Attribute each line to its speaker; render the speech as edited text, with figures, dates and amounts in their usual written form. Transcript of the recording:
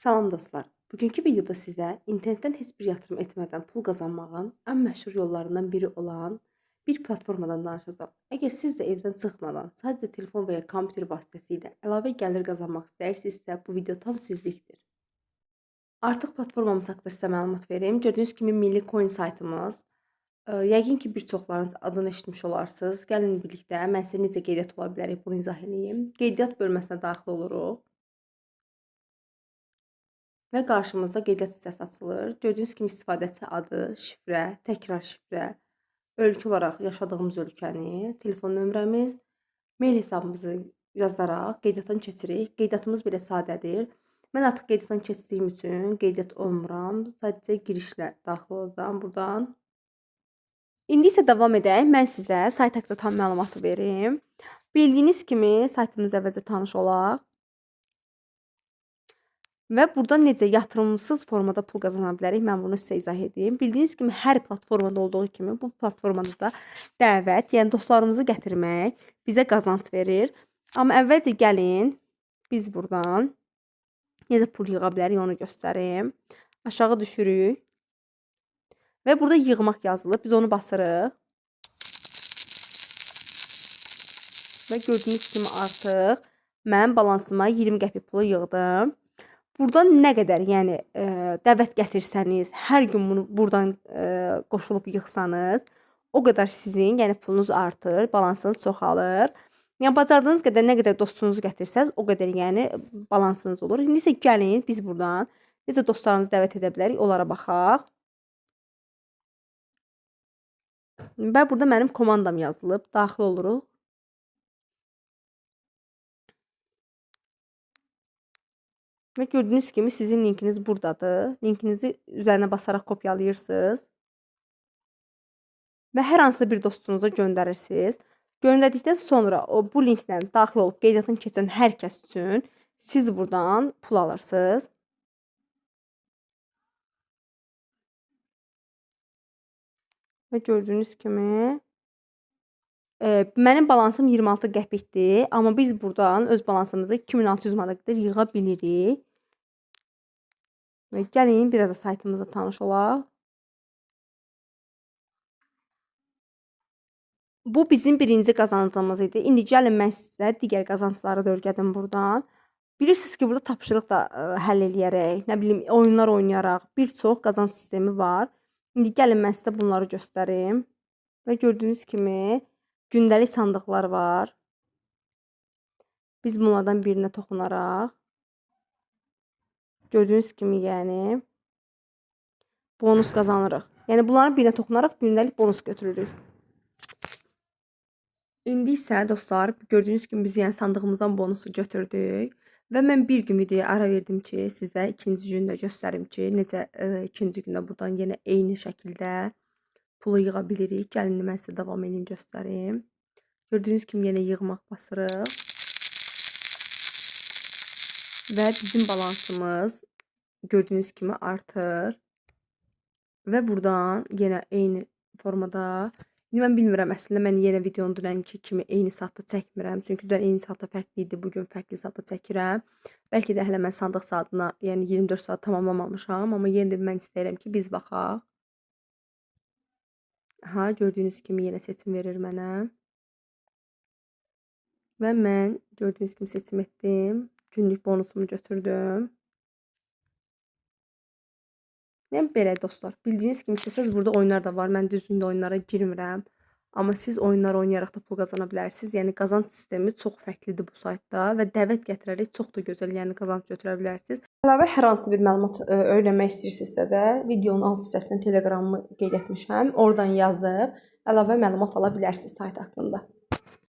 Speaker 1: Salam dostlar. Bugünkü videoda sizə internetdən heç bir yatırım etmədən pul qazanmağın ən məşhur yollarından biri olan bir platformadan danışacağam. Əgər siz də evdən çıxmadan sadəcə telefon və ya kompüter vasitəsilə əlavə gəlir qazanmaq istəyirsinizsə, bu video tam sizlikdir. Artıq platformamız haqqında sizə məlumat verim. Gördüyünüz kimi Milli Coin saytımız. Yəqin ki, bir çoxlarınız adını eşitmiş olarsınız. Gəlin birlikdə mən sizə necə qeydiyyat ola bilərik, bunu izah edeyim. Qeydiyyat bölməsinə daxil oluruq. Və qarşımızda qeydiyyat hissəsi açılır. Gördüyünüz kimi istifadəçi adı, şifrə, təkrar şifrə, ölkə olaraq yaşadığımız ölkəni, telefon nömrəmiz, mail hesabımızı yazaraq qeydiyyatdan keçirik. Qeydiyyatımız belə sadədir. Mən artıq qeydiyyatdan keçdiyim üçün qeydiyyat olmuram. Sadəcə girişlə daxil olacağam buradan. İndi isə davam edək. Mən sizə sayt haqqında tam məlumatı verim. Bildiyiniz kimi saytımızla əvvəlcə tanış olaq. Və burada necə yatırımsız formada pul qazana bilərik, mən bunu sizə izah edeyim. Bildiyiniz kimi hər platformada olduğu kimi bu platformada da dəvət, yəni dostlarımızı gətirmək bizə qazanc verir. Amma əvvəlcə gəlin biz buradan necə pul yığa bilərik onu göstərim. Aşağı düşürük. Və burada yığmaq yazılıb. Biz onu basırıq. Və gördüyünüz kimi artıq mən balansıma 20 qəpik pulu yığdım. Buradan nə qədər, yəni dəvət gətirsəniz, hər gün bunu buradan qoşulub yığsanız, o qədər sizin, yəni pulunuz artır, balansınız çoxalır. Yəni bacardığınız qədər nə qədər dostunuzu gətirsəniz, o qədər yəni balansınız olur. İndi isə gəlin biz buradan necə dostlarımızı dəvət edə bilərik, onlara baxaq. Və burada mənim komandam yazılıb. Daxil oluruq. Və gördüyünüz kimi sizin linkiniz buradadır. Linkinizi üzərinə basaraq kopyalayırsınız. Və hər hansı bir dostunuza göndərirsiniz. Göndərdikdən sonra o bu linklə daxil olub qeydiyyatdan keçən hər kəs üçün siz buradan pul alırsınız. Və gördüyünüz kimi mənim balansım 26 qəpikdir, amma biz buradan öz balansımızı 2600 manata qədər yığa bilirik. Və gəlin biraz da saytımızla tanış olaq. Bu bizim birinci qazancımız idi. İndi gəlin mən sizə digər qazancları da öyrədim buradan. Bilirsiniz ki, burada tapşırıq da həll eləyərək, nə bilim, oyunlar oynayaraq bir çox qazanc sistemi var. İndi gəlin mən sizə bunları göstərim. Və gördüyünüz kimi gündəlik sandıqlar var. Biz bunlardan birinə toxunaraq gördüyünüz kimi, yəni bonus qazanırıq. Yəni bunların birinə toxunaraq gündəlik bonus götürürük. İndi isə dostlar, gördüyünüz kimi biz yəni sandığımızdan bonusu götürdük. Və mən bir gün videoya ara verdim ki, sizə ikinci gündə göstərim ki, necə ikinci gündə buradan yenə eyni şəkildə pulu yığa bilirik. Gəlin mən sizə davam edeyim, göstərim. Gördüyünüz kimi yenə yığmaq basırıq. Və bizim balansımız gördüyünüz kimi artır. Və buradan yenə eyni formada. İndi mən bilmirəm, əslində mən yenə videonu dünənki kimi eyni saatda çəkmirəm. Çünki dünən eyni saatda fərqli idi, bu gün fərqli saatda çəkirəm. Bəlkə də hələ mən sandıq saatına, yəni 24 saat tamamlamamışam, amma yenə də mən istəyirəm ki, biz baxaq. Aha, gördüyünüz kimi yenə seçim verir mənə. Və mən gördüyünüz kimi seçim etdim. Günlük bonusumu götürdüm. Yəni belə dostlar. Bildiyiniz kimi istəsəz burada oyunlar da var. Mən düzgün də oyunlara girmirəm. Amma siz oyunlar oynayaraq da pul qazana bilərsiniz. Yəni qazanc sistemi çox fərqlidir bu saytda və dəvət gətirərək çox da gözəl, yəni qazanc götürə bilərsiniz. Əlavə hər hansı bir məlumat öyrənmək istəyirsinizsə də videonun alt hissəsində Telegramımı qeyd etmişəm. Oradan yazıb əlavə məlumat ala bilərsiniz sayt haqqında.